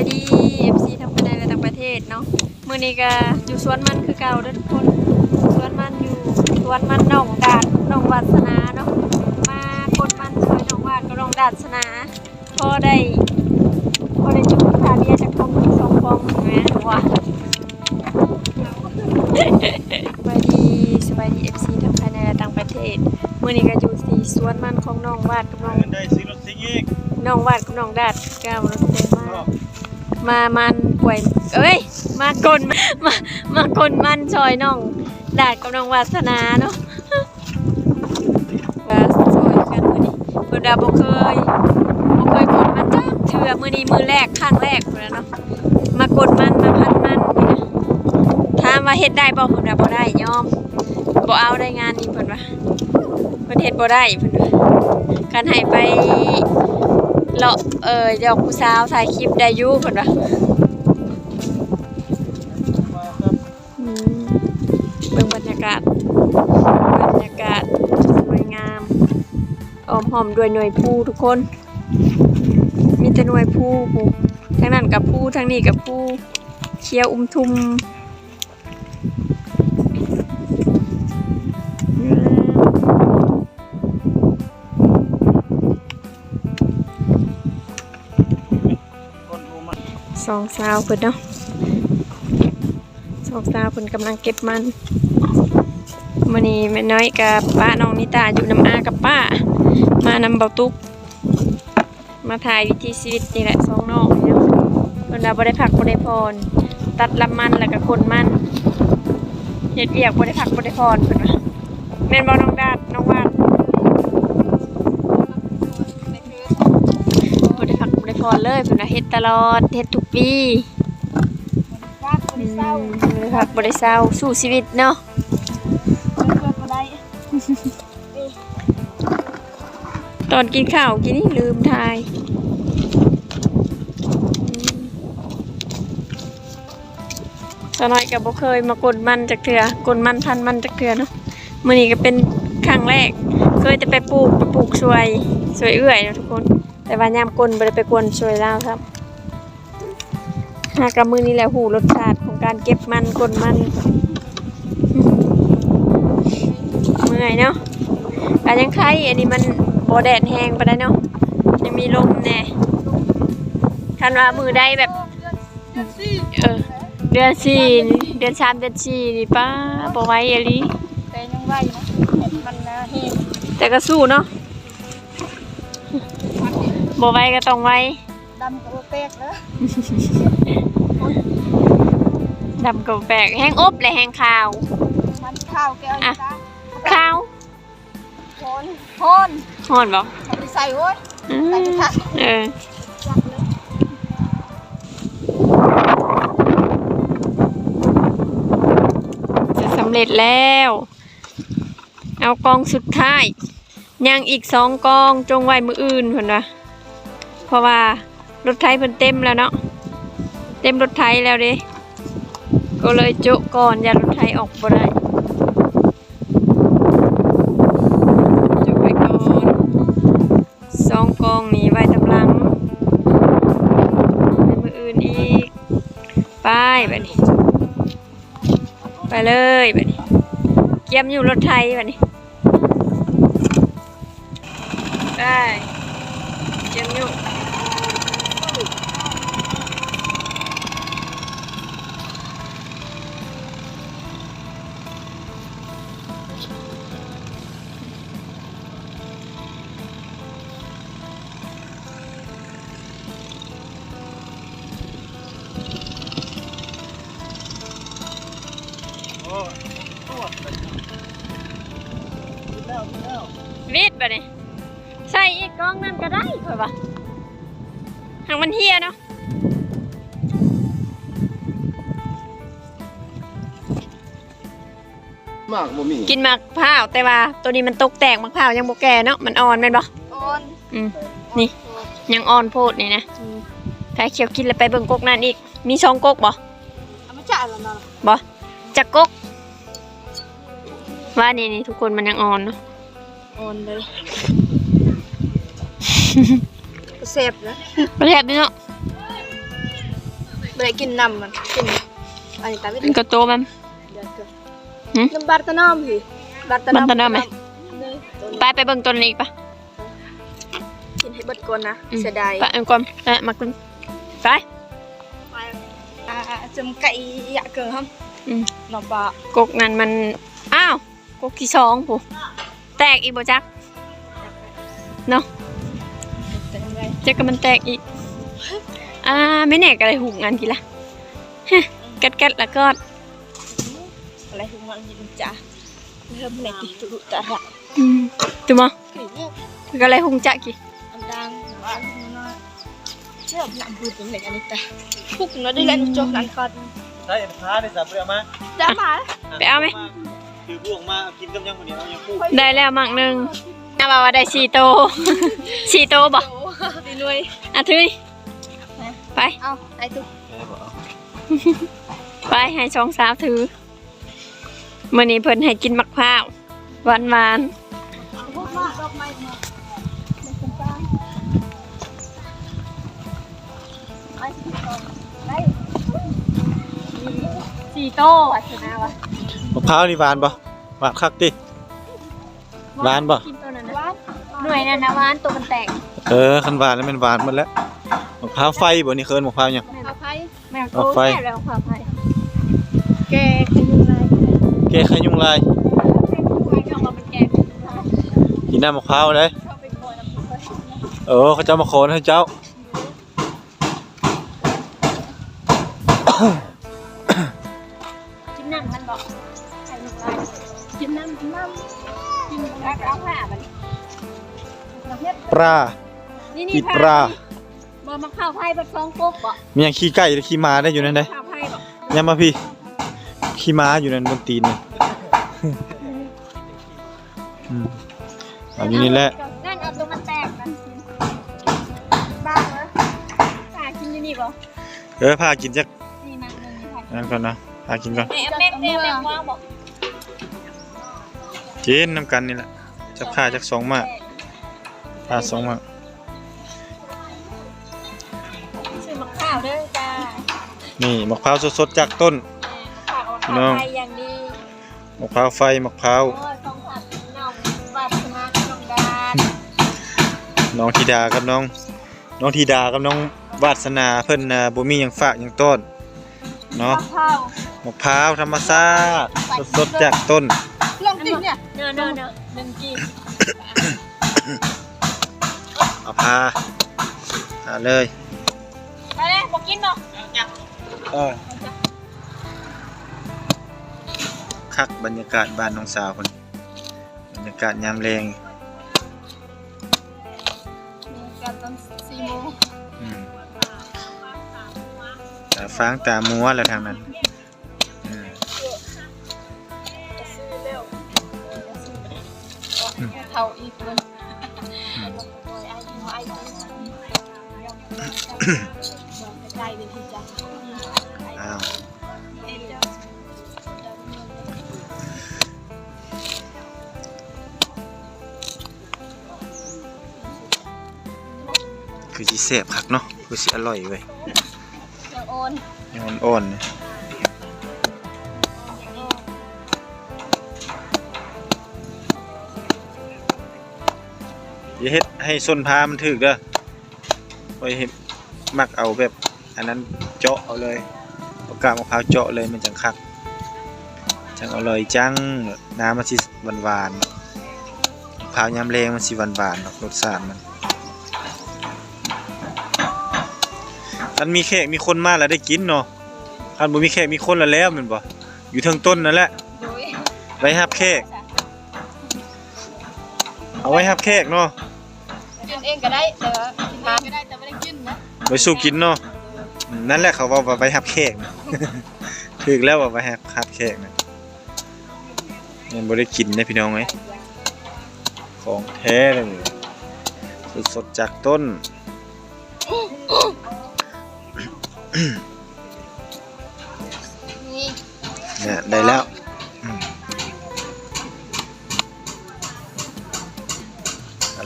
ເອັຟຊີທັງພາຍໃນ ແລະ ຕ່າງປະເທດເນາະ. ມື້ນີ້ກະຢູ່ສວນມັນຄືເກົ່າເດີທຸກຄົນ. ສວນມັນຢູ່ ສວນມັນນ້ອງດາດ ນ້ອງວາດສະໜາເນາະ. ມາກົນມັນຊ່ອຍນ້ອງວາດກັບນ້ອງດາດສະໜາ. ພໍໄດ້ ພໍໄດ້ຈຸດຄາເບຍຈັກປ່ອງສອງປ່ອງແມ່ນບໍ່ວະ? ສະບາຍດີ ສະບາຍດີ ເອັຟຊີທັງພາຍໃນ ແລະ ຕ່າງປະເທດ. ມື້ນີ້ກະຢູ່ທີ່ສວນມັນຂອງນ້ອງວາດກັບນ້ອງ ໄດ້ຊື້ລົດຊິງອີກ ນ້ອງວາດກັບນ້ອງດາດ ກ້າວລົດໄດ້ມາ ມາມັນກວຍ ເອີຍ ມາກົນ ມາ ມາກົນມັນຊ່ອຍນ້ອງດາດກັບນ້ອງວາດສະໜາເນາະ. ກະຊ່ອຍກັນມື້ນີ້ ເພິ່ນວ່າບໍ່ເຄີຍ ບໍ່ເຄີຍກົນມັນຈັກເທື່ອ. ມື້ນີ້ມື້ແລກ ຄັ້ງແລກພຸ້ນລະເນາະ ມາກົນມັນ ມາພັນມັນ. ຖາມວ່າເຮັດໄດ້ບໍ່? ເພິ່ນວ່າບໍ່ໄດ້ ຍອມ ບໍ່ເອົາໄດ້ງານນີ້ ເພິ່ນວ່າ ເພິ່ນເຮັດບໍ່ໄດ້ ເພິ່ນວ່າ. ຄັນໃຫ້ໄປເລາະ ເອີ ຢອກຜູ້ສາວ ຖ່າຍຄລິບໄດ້ຢູ່ ເພິ່ນວ່າ. ອືມ ເບິ່ງບັນຍາກາດ ບັນຍາກາດສວຍງາມ ອ້ອມຫ້ອມດ້ວຍໜ່ວຍພູທຸກຄົນ. ມີແຕ່ໜ່ວຍພູພຸ້ນ ທາງນັ້ນກະພູ ທາງນີ້ກະພູ ຂຽວອຸ່ມທຸ່ມ. ສອງສາວເພິ່ນເນາະ ສອງສາວເພິ່ນກຳລັງເກັບມັນ. ມື້ນີ້ແມ່ນ້ອຍກັບປ້າ ນ້ອງນິຕາຢູ່ນຳອາກັບປ້າ ມານຳເບົາຕຸກ ມາຖ່າຍວິຖີຊີວິດນີ້ແຫຼະ ສອງນ້ອງນີ້ນະ. ເພິ່ນວ່າບໍ່ໄດ້ພັກບໍ່ໄດ້ຜ່ອນ ຕັດລຳມັນແລ້ວກະກົນມັນ ເຮັດວຽກບໍ່ໄດ້ພັກບໍ່ໄດ້ຜ່ອນ ເພິ່ນວ່າ. ແມ່ນບໍ່ນ້ອງດາດ ນ້ອງວາດ? ບໍ່ໄດ້ພັກບໍ່ໄດ້ຜ່ອນເລີຍ ເພິ່ນວ່າ ເຮັດຕະຫຼອດ ເຮັດທຸກປີ ບໍ່ໄດ້ພັກບໍ່ໄດ້ເຊົາ ອືມ ບໍ່ໄດ້ພັກບໍ່ໄດ້ເຊົາ ສູ້ຊີວິດເນາະ. ຕອນກິນເຂົ້າກີ້ນີ້ລືມຖ່າຍ. ສາວນ້ອຍກະບໍ່ເຄີຍມາກົນມັນຈັກເທື່ອ ກົນມັນພັນມັນຈັກເທື່ອເນາະ. ມື້ນີ້ກະເປັນຄັ້ງແລກ ເຄີຍແຕ່ໄປປູກ ໄປປູກຊ່ວຍ ຊ່ວຍເອື້ອຍເນາະທຸກຄົນ ແຕ່ວ່າຍາມກົນບໍ່ໄດ້ໄປກົນຊ່ວຍລາວຊ້ຳ. ຫາກະມື້ນີ້ແຫຼະຮູ້ລົດຊາດຂອງການເກັບມັນ ກົນມັນ. ເມື່ອຍເນາະ ກະຍັງໄຄ ອັນນີ້ມັນບໍ່ແດດແຮງປານໃດເນາະ ຍັງມີລົມແດ່. ຄັນວ່າມື້ໃດແບບ ເດືອນສີ່ ເອີ ເດືອນສີ່ ເດືອນສາມ ເດືອນສີ່ນີ້ ປ້າ ບໍ່ໄຫວອີ່ຫຼີ. ແຕ່ຍັງໄຫວນະ ມັນນະແຮງ ແຕ່ກະສູ້ເນາະ ບໍ່ໄຫວກະຕ້ອງໄຫວ. ດຳກະບໍ່ແປກເດີ ດຳກະບໍ່ແປກ ແຮງອົບແລະແຮງຂາວ ມັນຂາວແກ້ວ ອະ ຂາວ ຮ້ອນ ຮ້ອນ ຮ້ອນບໍ່? ເອົາໄປໃສ່ໂອ້ຍ ອືມ ໃສ່ໄປ ເອີ ຈະສຳເລັດແລ້ວ ເອົາກ່ອງສຸດທ້າຍ ຍັງອີກສອງກ່ອງ ຈົ່ງໄວ້ມື້ອື່ນເພິ່ນວ່າ ເພາະວ່າລົດໄຖເພິ່ນເຕັມແລ້ວເນາະ ເຕັມລົດໄຖແລ້ວເດ້ ກໍເລີຍໂຈະກ່ອນ ຢ້ານລົດໄຖອອກບໍ່ໄດ້ ໂຈະໄວ້ກ່ອນ. ສອງກ່ອງນີ້ໄວ້ຕາມຫຼັງ ໄວ້ມື້ອື່ນອີກ. ໄປບາດນີ້ ໄປເລີຍບາດນີ້ ກຽມຢູ່ລົດໄຖບາດນີ້ ໄປ ກຽມຢູ່. ວິດບາດນີ້ ໃສ່ອີກກ່ອງນັ້ນກະໄດ້ຂ້ອຍວ່າ ຫາກມັນເຫ່ຍເນາະ. ໝາກບໍ່ມີ ກິນໝາກພ້າວ ແຕ່ວ່າໂຕນີ້ມັນຕົກແຕກ ໝາກພ້າວຍັງບໍ່ແກ່ເນາະ ມັນອ່ອນແມ່ນບໍ່? ອ່ອນ ອືມ ນີ້ຍັງອ່ອນໂພດນີ້ນະ. ອືມ ໃຜຂຽວກິນລະໄປເບິ່ງກົກນັ້ນອີກ ມີສອງກົກບໍ່? ເອົາມາຈາກລະເນາະ ບໍ່ ຈັກກົກ ວ່ານີ້ ນີ້ທຸກຄົນ ມັນຍັງອ່ອນເນາະ. ອ່ອນເລີຍ ແຊບນະ ແຊບເດເນາະ. ບໍ່ໄດ້ກິນນ້ຳມັນ ກິນອັນນີ້ຕາເວັດ ມັນກໍໂຕມັນ ຫຶ? ນ້ຳບາດຕະໜອມພີ້ ບາດຕະໜອມ ບາດຕະໜອມແມະ ໄປ ໄປເບິ່ງຕົ້ນນີ້ອີກປະ ກິນໃຫ້ເບິດກ່ອນນະ ອືມ ເສຍດາຍ ໄປເອົາກ່ອນ ເອົາມາກິນ ໄປ ໄປ ອ່າ ຈຳໄກ່ຍະເກີຫຳ ອືມ ນ້ອງປາ ກົກນັ້ນມັນ ອ້າວ ກົກທີສອງພຸ້ນ ແຕກອີກບໍ່ຈັກເນາະ ຈັກກໍມັນແຕກອີກ ອ່າ ແມ່ແນ່ກໍໄດ້ຮຸ່ງອັນກິນລະ ແກັດໆລະກອດ ອືມ ອາໄລຮຸ່ງອັນກິນຈ້າ ເລີ່ມໃນຕິດຕຸລຸຕະລະ ອືມ ຕຸມ ຄື ຄືກະໄລຮຸ່ງຈັກກີ ອັນດັງ ເຊື່ອມນຳບຸດເລັກອັນນີ້ຕາ ພຸກເນາະ ໄດ້ແລ່ນຈົກນັ້ນກ່ອນ ໃຊ້ອັນຄ້າໄດ້ສຳເລັດມາ ໄດ້ມາ ໄປເອົາໄໝ ຖືບ່ວງມາກິນກັບຫຍັງມື້ນີ້ເອົາຫຍັງປູ ໄດ້ແລ້ວໝາກໜຶ່ງ ນາວ່າ ວ່າໄດ້ສີ່ໂຕ ສີ່ໂຕບໍ່ ສີ່ໜ່ວຍ ອ່ະ ຖື ໄປ ເອົາ ໄອ້ຕຸ ໄປ ໃຫ້ສອງສາວຖື ມື້ນີ້ເພິ່ນໃຫ້ກິນໝາກພ້າວ ຫວານໆ ສີ່ໂຕວ່າຊະນາວ່າ ໝາກພ້າວນີ້ຫວານບໍ່? ຫວານຄັກຕິ? ຫວານບໍ່? ກິນໂຕນັ້ນນະ ຫວານ ໜ່ວຍນັ້ນນະຫວານ ໂຕມັນແຕກ ເອີ ຄັນຫວານແລ້ວແມ່ນຫວານໝົດແລ້ວ ໝາກພ້າວໄຟບໍ່ນີ້ ເອີ້ນໝາກພ້າວຫຍັງ? ໝາກພ້າວໄຟ ໝາກໄຟ ແກ່ໄຂ້ຍຸງລາຍ ແກ່ໄຂ້ຍຸງລາຍ ກິນນ້ຳໝາກພ້າວເດ້ ເອີ ເຂົາເຈົ້າມາຂໍໃຫ້ເຈົ້າ ກິນນ້ຳມັນບໍ່ ໄຂ່ມັນກໍກິນນ້ຳ ກິນນ້ຳ ກິນນ້ຳ ເອົາ ເອົາຜ້າບັດນີ້ ປາ ນີ້ ນີ້ ຕິດປາ ບໍ່ ໝາກພ້າວໄຟເບິດສອງກົກບໍ່ ມີຫຍັງ ຂີ້ໄກ່ຫຼືຂີ້ໝາໄດ້ຢູ່ນັ້ນເດ້ ໝາກພ້າວໄຟບໍ່ ຢ່າມາພີ້ ຂີ້ໝາຢູ່ນັ້ນບົນຕີນນີ້ ອືມ ເອົາຢູ່ນີ້ແຫຼະ ນັ້ນເອົາຕົວມັນແຕກນັ້ນກິນ ບ້າເອີຍ ຫາກິນຢູ່ນີ້ບໍ່ ເອີ ພາກິນຈັກ ນີ້ມັນ ນັ້ນກ່ອນນະ ພາກິນກ່ອນ ແມ່ ແມ່ ແມ່ ແມ່ວ່າງບໍ່ ກິນນຳກັນນີ້ແຫຼະ ຈັກພາຈັກສອງໝາກ ພາສອງໝາກ ຊື້ໝາກພ້າວເດີຈ້າ ນີ້ໝາກພ້າວສົດໆຈາກຕົ້ນ ແມ່ນ ໝາກພ້າວ ພີ່ນ້ອງ ໄຟຢ່າງດີ ໝາກພ້າວໄຟ ໝາກພ້າວ ໂອ້ຍ ຂອງຂວັນນ້ອງວາດສະໜາ ນ້ອງດານ ນ້ອງທິດາກັບນ້ອງ ນ້ອງທິດາກັບນ້ອງວາດສະໜາ ເພິ່ນນະບໍ່ມີຫຍັງຝາກຫຍັງຕ້ອນເນາະ ໝາກພ້າວ ໝາກພ້າວທຳມະຊາດ ສົດໆຈາກຕົ້ນ ລອງກິນເນຍ ເນາະ ໜຶ່ງກີບ ເອົາພາ ພາເລີຍ ໄປເລີຍ ບໍ່ກິນບໍ່ ເອີ ຄັກບັນຍາກາດບ້ານນ້ອງສາວເພິ່ນ ບັນຍາກາດຍາມແລງ ມີການຕອນສີ່ໂມງ ອືມ ຕາຟາງຕາມົວແລ້ວທາງນັ້ນ ອືມ ເຂົ້າອີກເບິ່ງ ອືມ ອ້າວ ຄືຊິແຊບຄັກເນາະ ຄືຊິອະລ່ອຍເວີຍ ຍັງອ່ອນ ຍັງອ່ອນໆ ຢ່າເຮັດໃຫ້ສົ້ນພາມັນຖືກເດີ ຂ້ອຍເຮັດ ມັກເອົາແບບ ອັນນັ້ນເຈາະເອົາເລີຍ ເອົາກາບມະພ້າວເຈາະເລີຍ ມັນຈັ່ງຄັກ ຈັ່ງອະລ່ອຍຈັ່ງ ນ້ຳມັນຊິຫວານໆ ມະພ້າວຍາມແລງມັນຊິຫວານໆ ລົດຊາດມັນ ຄັນມີແຂກມີຄົນມາລະໄດ້ກິນເນາະ ຄັນບໍ່ມີແຂກມີຄົນລະແລ້ວແມ່ນບໍ່ ຢູ່ເທິງຕົ້ນນັ້ນແຫຼະ ໂດຍ ໄວ້ຮັບແຂກ ເອົາໄວ້ຮັບແຂກເນາະ. ກິນເອງກໍໄດ້ ແຕ່ວ່າກິນເອງກໍໄດ້ ແຕ່ບໍ່ໄດ້ກິນນະ ໄວ້ສູ່ກິນເນາະ. ອືມ ນັ້ນແຫຼະເຂົາເວົ້າວ່າໄວ້ຮັບແຂກນະ ຖືກແລ້ວວ່າໄວ້ຮັບ ຮັບແຂກນະ. ຍັງບໍ່ໄດ້ກິນເດ້ພີ່ນ້ອງເອີຍ ຂອງແທ້ເລີຍ ສົດໆຈາກຕົ້ນ. ນີ້ ເນຍ ໄດ້ແລ້ວ. ອືມ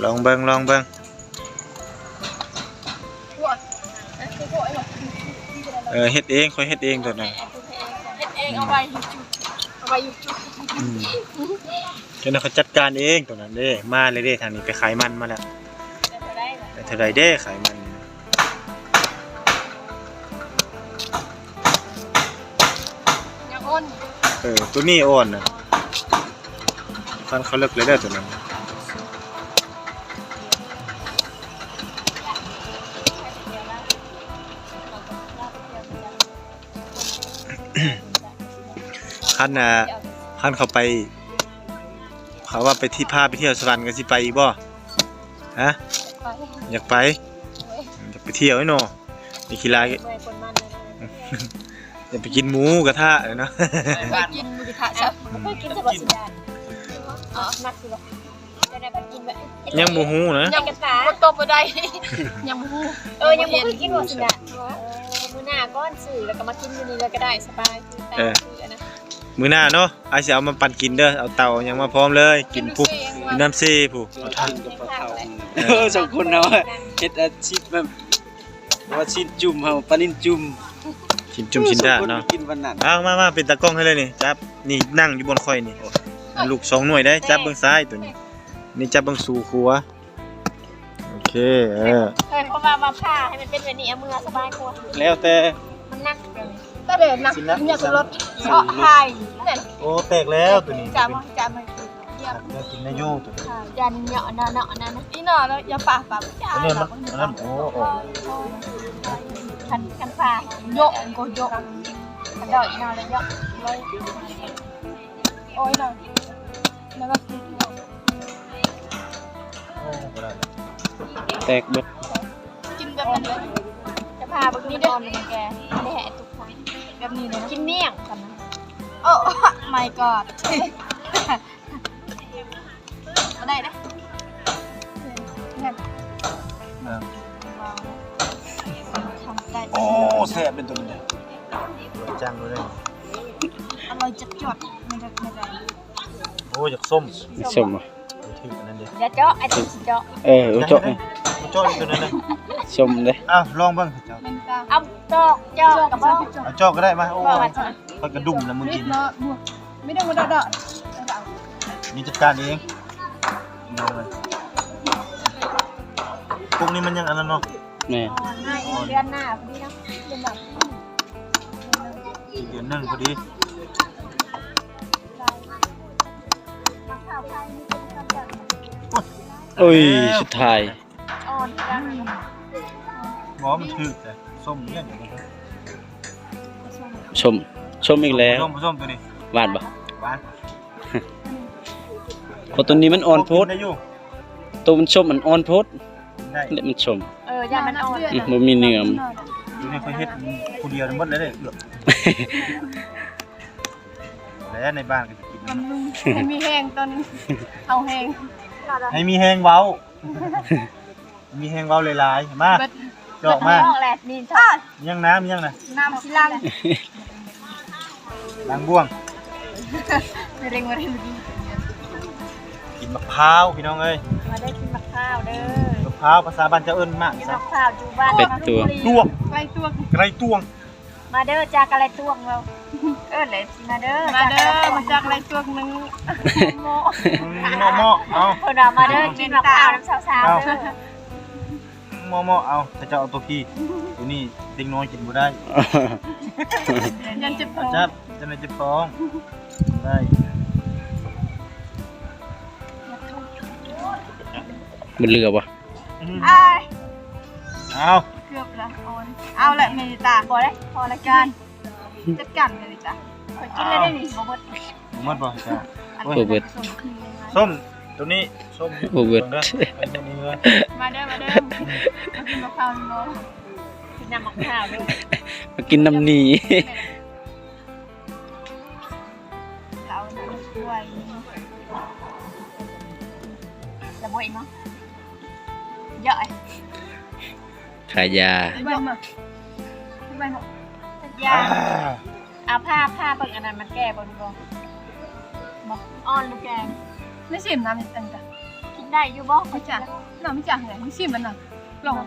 ລອງເບິ່ງ ລອງເບິ່ງ. ເອີ ເຮັດເອງ ຂ້ອຍເຮັດເອງໂຕນັ້ນ ເຮັດເອງ ເອົາໄວ້ຢູ່ຈຸດ ເອົາໄວ້ຢູ່ຈຸດ ອືມ ເຈົ້ານາຍຂ້ອຍຈັດການເອງໂຕນັ້ນເດ້. ມາເລີຍເດ້ ທາງນີ້ໄປຂາຍມັນມາແລ້ວ. ໄດ້ເທົ່າໃດ ໄດ້ເທົ່າໃດເດ້ ຂາຍມັນ ຍັງອ່ອນ ເອີ ໂຕນີ້ອ່ອນນະ. ຟັນເຂົ້າເລິກເລີຍເດີໂຕນັ້ນ. ຄັນ ອ່າ ຄັນເຂົາໄປ ເຂົາວ່າໄປທີ່ ພາໄປທ່ຽວສະຫວັນ ກໍຊິໄປອີກບໍ່? ຮະ? ຢາກໄປ ຢາກໄປທ່ຽວເນາະ. ໄປຂີ້ລາຍ ເມື່ອຍຄົນມັນ ຢ່າໄປກິນໝູກະທະເນາະ. ໄປກິນໝູກະທະຊະ ໄປກິນຊະບໍ່ຊິດານ. ເອົາ ນັດຊິບໍ່? ຍັງບໍ່ຮູ້ນະ ຍັງບໍ່ຕົບບໍ່ໄດ້ ຍັງບໍ່ຮູ້. ເອີ ຍັງບໍ່ເຄີຍກິນບໍ່ຊິດານ. ເອີ ມື້ໜ້າກ່ອນຊື້ ແລ້ວກໍມາກິນຢູ່ນີ້ເລີຍກໍໄດ້ ສະບາຍ. ເອີ ມື້ໜ້າເນາະ ອ້າຍຊິເອົາມາປັນກິນເດີ. ເອົາເຕົາຫຍັງມາພ້ອມເລີຍ ກິນພຸ້ນ ຢູ່ນ້ຳເຊພຸ້ນ. ເອີ ສອງຄົນເຮົາເຮັດອາຊີບແບບ ວ່າຊີ້ນຈຸ່ມເຮົາ ປານິນຈຸ່ມ ຊີ້ນຈຸ່ມຊີ້ນດາດເນາະ. ເອົາ ມາ ມາເປັນຕາກ້ອງໃຫ້ເລີຍນີ້. ຈັບ ນີ້ ນັ່ງຢູ່ບ່ອນຂ້ອຍນີ້ ລູກສອງໜ່ວຍໄດ໋. ຈັບເບິ່ງຊ້າຍໂຕນີ້ ນີ້ຈັບເບິ່ງສູ່ຂວາ. ໂອເຄ ເອີ ເອີ ເພາະວ່າ ວ່າຜ່າໃຫ້ມັນເປັນແບບນີ້ ເອົາມືສະບາຍກວ່າ. ແລ້ວແຕ່ ມັນໜັກ ກໍເລີຍໜັກ ຊິໜັກ ເນຍ ກໍລົດເນາະ ຫາຍນັ້ນ. ໂອ້ ແຕກແລ້ວໂຕນີ້. ຈາມ ຈາມ ຢາກກິນນະຢູ່ໂຕນີ້. ຢ່າເນາະ ເນາະ ເນາະ ອັນນັ້ນ ອີ່ໜໍເນາະ ຢ່າປາກ ປາກ ຈາມ ອັນນັ້ນ ໂອ້ ໂອ້ ຄັນ ຄັນປາກ ໂຍະ ກໍໂຍະ ຄັນດອກ ອີ່ໜໍ ແລ້ວໂຍະ ໂອ້ຍເນາະ ແລ້ວກໍ ໂອ້ ບໍ່ໄດ້ ແຕກເບິດ. ກິນແບບນັ້ນເລີຍ ຈະພາເບິ່ງນີ້ເດີ ແກ ແບບນີ້ເລີຍ ກິນມ້ຽງກັນນະ. ໂອ້ my god ບໍ່ໄດ້ເດ້ ນັ້ນ ເອີ ທຳໄດ້. ໂອ້ ແຊບເດ້ໂຕນີ້ ຈັງເລີຍ ອະລ່ອຍຈັດຈ້ອນ. ໂອ້ ຢາກສົ້ມ ຢາກສົ້ມ. ຖືກອັນນັ້ນເດ້ ຢ່າເຈາະ ໄອ້ທີ່ຊິເຈາະ. ເອີ ເຈາະ ເຈາະໂຕນັ້ນເດ້ ສົ້ມເດ້. ເອົາ ລອງເບິ່ງເຈົ້າ ເອົາຕອກເຈາະກໍບໍ່ ເອົາຈອກກໍໄດ້ມາ. ໂອ້ຍ ຂ້ອຍກະດຸ້ມນະມື້ກີ້ນີ້ ມີແຕ່ບໍ່ດອກໆ ນີ້ຈັດການເອງ. ພວກນີ້ມັນຍັງອັນນັ້ນເນາະ. ແມ່ນ ເດືອນໜ້າພໍດີເນາະ ເດືອນໜ້າ ອີກເດືອນໜຶ່ງພໍດີ. ໂອ້ຍ ສຸດທ້າຍ ອ່ອນຈັງ. ບໍ່ ມັນຖືກແຕ່ສົ້ມນີ້ ສົ້ມ ສົ້ມອີກແລ້ວ. ສົ້ມ ສົ້ມໂຕນີ້ ຫວານບໍ່? ຫວານ ເພາະໂຕນີ້ມັນອ່ອນໂພດ ໂຕມັນສົ້ມມັນອ່ອນໂພດ ແລະມັນສົ້ມ. ເອີ ຢ່າມັນອ່ອນ ອືມ ບໍ່ມີເນື້ອ. ຢູ່ໃນຂ້ອຍເຮັດຜູ້ດຽວໝົດເລີຍເດ້ ແລະໃນບ້ານກໍຊິກິນ ໃຫ້ມີແຮງຕອນເຮົາແຮງ ໃຫ້ມີແຮງເວົ້າ ມີແຮງເວົ້າຫຼາຍໆ. ມາ ເບິດ ຈອກມາ ອອກແຫຼະ ມີຈອກ. ຍັງນ້ຳ ຍັງນະ ນ້ຳຊິຫຼັງ ລ້າງບ່ວງ ມະເຮັງ ມະເຮັງ. ກິນໝາກພ້າວພີ່ນ້ອງເອີຍ ມາເດີກິນໝາກພ້າວເດີ. ໝາກພ້າວພາສາບ້ານເຈົ້າເອີ້ນໝາກ ກິນໝາກພ້າວຢູ່ບ້ານ ໄກ່ຕວງ ໄກ່ຕວງ ໄກ່ຕວງ. ມາເດີຈາກກະໄລຕວງເວົ້າ ເອີ້ນເລີຍ ມາເດີ ມາເດີ ມາຈາກກະໄລຕວງໜຶ່ງ. ເໝາະ ເໝາະ ເອົາ ເພິ່ນວ່າມາເດີກິນໝາກພ້າວນຳສາວໆເດີ. ເໝາະໆ ເອົາ ເຂົາເຈົ້າເອົາໂຕພີ້ ໂຕນີ້ເດັກນ້ອຍກິນບໍ່ໄດ້ ຢ້ານເຈັບທ້ອງ ຈັບ ຈະໄດ້ເຈັບທ້ອງ ບໍ່ໄດ້. ມັນເຫຼືອບໍ່? ອືມ ອ້າຍ ເອົາ ເກືອບລະອ່ອນ. ເອົາລະເມລິຕາ ພໍແລ້ວ ພໍລະ ຈັດການ ຈັດການເມລິຕາ. ຂ້ອຍກິນແລ້ວເດ້ນີ້ ບໍ່ເບິດ ບໍ່ໝົດບໍ່ເຈົ້າ? ໂອ້ຍ ບໍ່ເບິດ ສົ້ມ ໂຕນີ້ສົ້ມ ບໍ່ເບິດ. ມາເດີ ມາເດີ ມາກິນໝາກພ້າວບໍ່? ກິນນ້ຳໝາກພ້າວເດີ ມາກິນນ້ຳນີ້. ລະບົວອີກເນາະ ເຍາະ ຂາຍຢາ ຢາ ອາ ຜ່າ ຜ່າເບິ່ງອັນນັ້ນມັນແກ່ບໍ່ ບໍ່ ອ່ອນຫຼືແກ່? ໄດ້ຊິມນ້ຳນີ້ ອັນນີ້ກະ ກິນໄດ້ຢູ່ບໍ່? ບໍ່ຈັກ ນ້ຳມັນຈັກແຫຼະ ຊິມມັນນະ ລອງເອົາ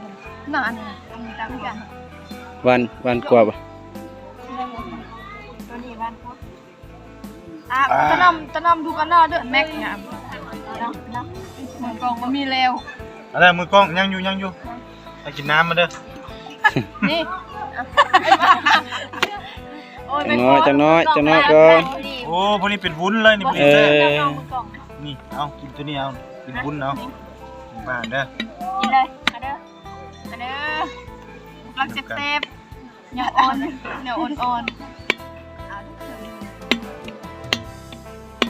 ນ້ຳອັນນີ້ນະ ອັນນີ້ຕາມກັນ ຫວານ ຫວານກວ່າບໍ່? ອ່ະ ອ່າ ຕະໜ່ຳ ຕະໜ່ຳທຸກອັນເນາະເດີ ແມັກງາມ ເນາະ ເນາະ ມືກ້ອງບໍ່ມີແລ້ວ ອັນນັ້ນມືກ້ອງ ຍັງຢູ່ ຍັງຢູ່ ໃຫ້ກິນນ້ຳມາເດີ ນີ້ ໂອ້ຍ ຈັກໜ້ອຍ ຈັກໜ້ອຍ ຈັກໜ້ອຍກ່ອນ ໂອ້ ພວກນີ້ເປັນວຸ້ນເລີຍນີ້ ເອີ ນີ້ ເອົາ ກິນໂຕນີ້ເອົາ ເປັນວຸ້ນເອົາ ກິນບ້ານເດີ ກິນເລີຍ ມາເດີ ມາເດີ ລັກແຊບໆ ແນວອ່ອນ ແນວອ່ອນໆ ເອົາ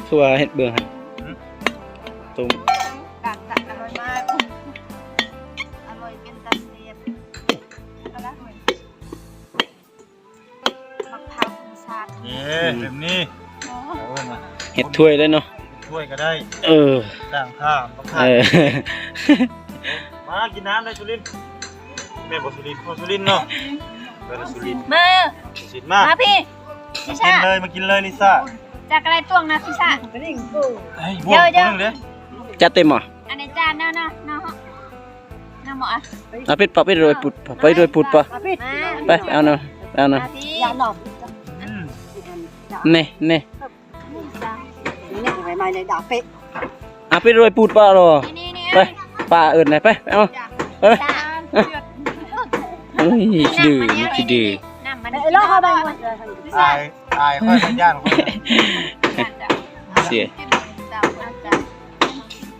ຄືວ່າເຮັດເບິ່ງຫັ້ນ ຫືມ ຕົ້ມ ກາດຈັດ ອະຮ່ອຍມາກ ອະຮ່ອຍເປັນຕາແຊບ ເອົາລະ ບັກພ້າວທຳມະຊາດ ເອີ ອືມ ແບບນີ້ ເອີ ເອົາເບິ່ງມາ ເຮັດຖ້ວຍໄດ້ເນາະ ເຮັດຖ້ວຍກໍໄດ້ ເອີ ຕ່າງຂ້າມ ເອີ ມາກິນນ້ຳໄດ້ສຸລິນ ແມ່ນບໍ່ສຸລິນ ພໍ່ສຸລິນເນາະ ເອີ ສຸລິນ ມາ ສຸລິນມາ ມາພີ່ ມາກິນເລີຍ ມາກິນເລີຍລິຊາ ຈັກກະໄດ້ຕວງນະລິຊາ ເຮີ້ຍ ບວກ ເດີ ຕົວໜຶ່ງເດ້ ຈັດເຕັມບໍ່ ອັນນີ້ຈານເນາະ ເນາະ ເນາະ ເນາະ ເອົາປິດປະ ປິດໂດຍປຸດ ໄປໂດຍປຸດປະ ມາ ໄປ ໄປເອົານະ ໄປເອົານະ ມາພີ່ ອືມ ນີ້ ນີ້ ນີ້ໄວ້ມາໃນດາເປະ ອາ ປິດໂດຍປຸດປະລອ ນີ້ ນີ້ ໄປ ປ້າເອີ້ນໄດ້ ໄປ ໄປເອົາ ເອີ ເອີ ເອີ ເອີຍ ຂີ້ດື້ ຂີ້ດື້ ນ້ຳມັນ ເອີ ລອເອົາໄປ ອາຍ ອາຍຂ້ອຍ ຢ້ານຂ້ອຍ ເສຍ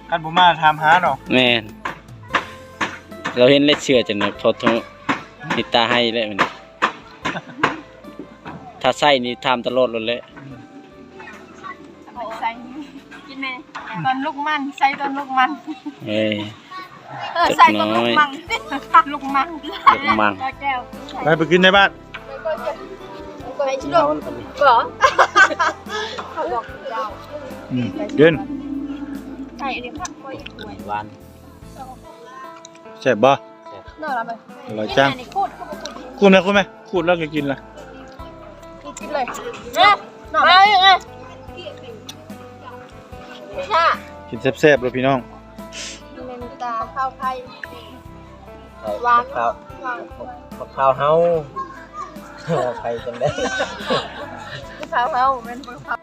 ຄັນບໍ່ມາຖາມຫາເນາະ ແມ່ນ ລາວເຫັນແລ້ວເຊື່ອຈັ່ງໃດ ພໍໂທ ເຮັດຕາໄຫ້ແລ້ວມັນ ຖ້າໃສ່ນີ້ຖາມຕະຫຼອດໂລດແຫຼະ ໃສ່ ກິນແນ່ ຕອນລຸກມັນ ໃສ່ຕອນລຸກມັນ ເອີ ເອີ ໃສ່ຕອນລຸກມັນ ລຸກມັນ ລຸກມັນ ແກ້ວ ໄປ ໄປກິນໃນບ້ານ ໄປຊິລູກ ບໍ່ ເຂົາບອກເຈົ້າ ອືມ ກິນ ໃສ່ອັນນີ້ຜັກກ້ອຍ ຫວານ ແຊບບໍ່? ແຊບ ອະຮ່ອຍຈັງ ຂູດແລ້ວ ຂູດແລ້ວ ຂູດແລ້ວກໍກິນລະ ກິນເລີຍ ເອົາອີກ ກິນແຊບໆເລີຍພີ່ນ້ອງ ແມ່ນຕາເຂົ້າໄຂ່ ຫວານ ເຂົ້າ ເຂົ້າເຮົາ ເຂົ້າໄຂ່ຈັ່ງໃດ ເຂົ້າເຮົາ ແມ່ນບໍ່?